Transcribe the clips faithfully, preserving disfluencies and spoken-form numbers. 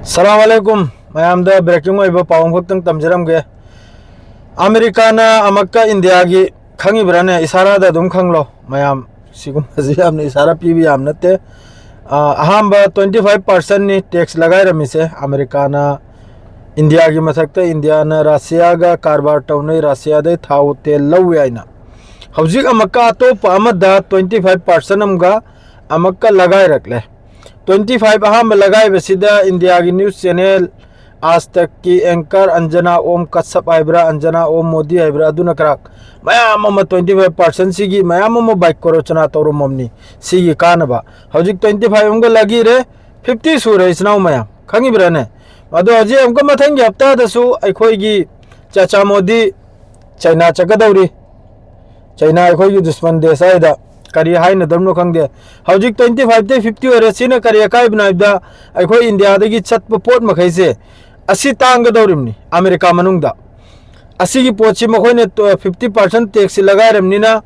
ꯁꯂꯥꯝ ꯑꯂꯩꯀꯨꯝ꯫ ꯃꯌꯥꯝꯗ ꯕ꯭ꯔꯦꯀꯤꯡ ꯑꯣꯏꯕ ꯄꯥꯎ ꯑꯃꯈꯛꯇꯪ ꯇꯝꯖꯔꯝꯒꯦ꯫ ꯑꯃꯦꯔꯤꯀꯥꯅ ꯑꯃꯨꯛꯀ ꯏꯟꯗꯤꯌꯥꯒꯤ, ꯈꯪꯉꯤꯕ꯭ꯔꯥꯅꯦ? ꯏꯁꯥꯔꯥꯗ ꯑꯗꯨꯝ ꯈꯪꯂꯣ ꯃꯌꯥꯝ꯫ ꯁꯤꯒꯨꯝꯕꯁꯤ ꯌꯥꯝꯅ ꯏꯁꯥꯔꯥ ꯄꯤꯕ ꯌꯥꯝ ꯅꯠꯇꯦ꯫ ꯑ, ꯑꯍꯥꯟꯕ ꯇ꯭ꯋꯦꯟꯇꯤ ꯐꯥꯏꯚ ꯄꯥꯔꯁꯦꯟꯅꯤ ꯇꯦꯛꯁ ꯂꯒꯥꯏꯔꯝꯃꯤꯁꯦ ꯑꯃꯦꯔꯤꯀꯥꯅ꯫ ꯏꯟꯗꯤꯌꯥꯒꯤ ꯃꯊꯛꯇ ꯏꯟꯗꯤꯌꯥꯅ ꯔꯁꯤꯌꯥꯒ ꯀꯔꯕꯥꯔ ꯇꯧꯅꯩ, ꯔꯁꯤꯌꯥꯗꯩ ꯊꯥꯎ ꯇꯦꯜ ꯂꯧꯏ ꯍꯥꯏꯅ꯫ ꯍꯧꯖꯤꯛ ꯑꯃꯨꯛꯀ ꯑꯇꯣꯞꯄ ꯑꯃꯗ ꯇ꯭ꯋꯦꯟꯇꯤ ꯐꯥꯏꯚ ꯄꯥꯔꯁꯦꯟ ꯑꯃꯒ ꯑꯃꯨꯛꯀ ꯂꯒꯥꯏꯔꯛꯂꯦ꯫ ꯇ꯭ꯋꯦꯟꯇꯤ ꯐꯥꯏꯚ ꯑꯍꯥꯟꯕ ꯂꯒꯥꯏꯕꯁꯤꯗ ꯏꯟꯗꯤꯌꯥꯒꯤ ꯅ꯭ꯌꯨꯁ ꯆꯦꯅꯦꯜ ꯑꯥꯖ ꯇꯛꯀꯤ ꯑꯦꯡꯀꯔ ꯑꯟꯖꯅꯥ ꯑꯣꯝ ꯀꯁꯞ ꯍꯥꯏꯕ꯭ꯔꯥ, ꯑꯟꯖꯅꯥ ꯑꯣꯝ ꯃꯣꯗꯤ ꯍꯥꯏꯕ꯭ꯔꯥ, ꯑꯗꯨꯅ ꯈꯔ ꯃꯌꯥꯝ ꯑꯃ, ꯇ꯭ꯋꯦꯟꯇꯤ ꯐꯥꯏꯚ ꯄꯥꯔꯁꯦꯟꯁꯤꯒꯤ ꯃꯌꯥꯝ ꯑꯃ ꯕꯥꯏꯛ ꯀꯣꯔꯣꯆꯅꯥ ꯇꯧꯔꯝꯃꯝꯅꯤ꯫ ꯁꯤꯒꯤ ꯀꯥꯟꯅꯕ ꯍꯧꯖꯤꯛ ꯇ꯭ꯋꯦꯟꯇꯤ ꯐꯥꯏꯚ ꯑꯃꯒ ꯂꯒꯤꯔꯦ, ꯐꯤꯐꯇꯤ ꯁꯨꯔꯦ, ꯏꯆꯤꯟ ꯏꯅꯥꯎ ꯃꯌꯥꯝ, ꯈꯪꯉꯤꯕ꯭ꯔꯥꯅꯦ? ꯑꯗꯣ ꯍꯧꯖꯤꯛ ꯑꯃꯨꯛꯀ ꯃꯊꯪꯒꯤ ꯍꯞꯇꯥꯗꯁꯨ ꯑꯩꯈꯣꯏꯒꯤ ꯆꯥꯆꯥ ꯃꯣꯗꯤ ꯆꯩꯅꯥ ꯆꯠꯀꯗꯧꯔꯤ꯫ ꯆꯩꯅꯥ ꯑꯩꯈꯣꯏꯒꯤ ꯗꯨꯁꯃꯟ ꯗꯦꯁ ꯍꯥꯏꯗ ꯀꯔꯤ ꯍꯥꯏꯅꯗꯕꯅꯣ ꯈꯪꯗꯦ꯫ ꯍꯧꯖꯤꯛ ꯇ꯭ꯋꯦꯟꯇꯤ ꯐꯥꯏꯚꯇꯩ ꯐꯤꯐꯇꯤ ꯑꯣꯏꯔꯦ꯫ ꯁꯤꯅ ꯀꯔꯤ ꯑꯀꯥꯏꯕꯅꯣ ꯍꯥꯏꯕꯗ, ꯑꯩꯈꯣꯏ ꯏꯟꯗꯤꯌꯥꯗꯒꯤ ꯆꯠꯄ ꯄꯣꯠ ꯃꯈꯩꯁꯦ ꯑꯁꯤ ꯇꯥꯡꯒꯗꯧꯔꯤꯕꯅꯤ ꯑꯃꯦꯔꯤꯀꯥ ꯃꯅꯨꯡꯗ꯫ ꯑꯁꯤꯒꯤ ꯄꯣꯠꯁꯤ ꯃꯈꯣꯏꯅ ꯐꯤꯐꯇꯤ ꯄꯥꯔꯁꯦꯟ ꯇꯦꯛꯁꯁꯤ ꯂꯒꯥꯏꯔꯕꯅꯤꯅ,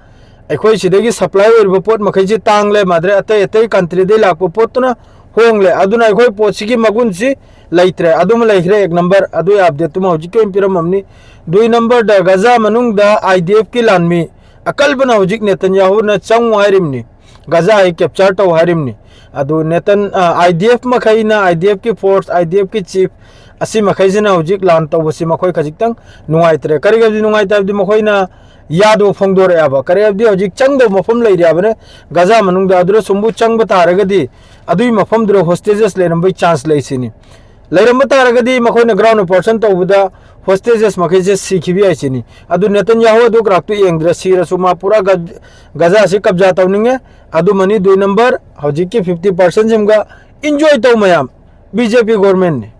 ꯑꯩꯈꯣꯏ ꯁꯤꯗꯒꯤ ꯁꯄ꯭ꯂꯥꯏ ꯑꯣꯏꯔꯤꯕ ꯄꯣꯠ ꯃꯈꯩꯁꯤ ꯇꯥꯡꯂꯦ꯫ ꯃꯥꯗ꯭ꯔꯦ, ꯑꯇꯩ ꯑꯇꯩ ꯀꯟꯇ꯭ꯔꯤꯗꯩ ꯂꯥꯛꯄ ꯄꯣꯠꯇꯨꯅ ꯍꯣꯡꯂꯦ꯫ ꯑꯗꯨꯅ ꯑꯩꯈꯣꯏ ꯄꯣꯠꯁꯤꯒꯤ ꯃꯒꯨꯟꯁꯤ ꯂꯩꯇ꯭ꯔꯦ꯫ ꯑꯗꯨꯃ ꯂꯩꯈ꯭ꯔꯦ ꯑꯦꯛ ꯅꯝꯕꯔ꯫ ꯑꯗꯨꯒꯤ ꯑꯞꯗꯦꯠꯇꯨꯃ ꯍꯧꯖꯤꯛꯀꯤ ꯑꯣꯏꯅ ꯄꯤꯔꯝꯃꯕꯅꯤ꯫ ꯗꯨꯏ ꯅꯝꯕꯔꯗ ꯒꯖꯥ ꯃꯅꯨꯡꯗ ꯑꯥꯏ ꯗꯤ ꯑꯦꯐꯀꯤ ꯂꯥꯟꯃꯤ ꯑꯀꯜꯕꯅ ꯍꯧꯖꯤꯛ ꯅꯦꯇꯟꯌꯥꯍꯨꯅ ꯆꯪꯉꯨ ꯍꯥꯏꯔꯤꯕꯅꯤ, ꯒꯖꯥ ꯑꯩ ꯀꯦꯞꯆꯔ ꯇꯧ ꯍꯥꯏꯔꯤꯕꯅꯤ꯫ ꯑꯗꯨ ꯅꯦꯇꯟ, ꯑ, ꯑꯥꯏ ꯗꯤ ꯑꯦꯐ ꯃꯈꯩꯅ, I D ꯑꯦꯐꯀꯤ force, I D ꯑꯦꯐꯀꯤ chief, ꯑꯁꯤ ꯃꯈꯩꯁꯤꯅ ꯍꯧꯖꯤꯛ ꯂꯥꯟ ꯇꯧꯕꯁꯤ ꯃꯈꯣꯏ ꯈꯖꯤꯛꯇꯪ ꯅꯨꯡꯉꯥꯏꯇ꯭ꯔꯦ꯫ ꯀꯔꯤꯒꯤ ꯍꯧꯖꯤꯛ ꯅꯨꯡꯉꯥꯏꯇꯦ ꯍꯥꯏꯕꯗꯤ ꯃꯈꯣꯏꯅ ꯌꯥꯗꯕ ꯐꯣꯡꯗꯣꯔꯛꯑꯦꯕ꯫ ꯀꯔꯤ ꯍꯥꯏꯕꯗꯤ ꯍꯧꯖꯤꯛ ꯆꯪꯗꯧꯕ ꯃꯐꯝ ꯂꯩꯔꯦ ꯍꯥꯏꯕꯅꯦ꯫ ꯒꯖꯥ ꯃꯅꯨꯡꯗ ꯑꯗꯨꯗ ꯁꯨꯝꯕꯨ ꯆꯪꯕ ꯇꯥꯔꯒꯗꯤ ꯑꯗꯨꯒꯤ ꯃꯐꯝꯗꯨꯗ ꯍꯣꯁꯇꯦꯖꯦꯁ ꯂꯩꯔꯝꯕꯒꯤ ꯆꯥꯟꯁ ꯂꯩ ꯁꯤꯅꯤ꯫ ꯂꯩꯔꯝꯕ ꯇꯥꯔꯒꯗꯤ ꯃꯈꯣꯏꯅ ꯒ꯭ꯔꯥꯎꯟ ꯑꯣꯄꯔꯦꯁꯟ ꯇꯧꯕꯗ ꯍꯣꯁꯇꯦꯖꯦꯁ ꯃꯈꯩꯁꯦ ꯁꯤꯈꯤꯕ ꯌꯥꯏ ꯁꯤꯅꯤ꯫ ꯑꯗꯨ ꯅꯦꯇꯟꯌꯥꯍꯨ ꯑꯗꯨ ꯀ꯭ꯔꯥꯛꯇꯨ ꯌꯦꯡꯗ꯭ꯔꯦ, ꯁꯤꯔꯁꯨ ꯃꯥ ꯄꯨꯔꯥ ꯒ-, ꯒꯖꯥꯁꯤ ꯀꯕꯖꯥ ꯇꯧꯅꯤꯡꯉꯦ꯫ ꯑꯗꯨꯃꯅꯤ ꯗꯨꯏ ꯅꯝꯕꯔ꯫ ꯍꯧꯖꯤꯛꯀꯤ ꯐꯤꯐꯇꯤ ꯄꯥꯔꯁꯦꯟꯁꯤꯃꯒ ꯏꯟꯖꯣꯏ ꯇꯧ ꯃꯌꯥꯝ꯫ ꯕꯤ ꯖꯦ ꯄꯤ ꯒꯣꯔꯃꯦꯟꯅꯤ꯫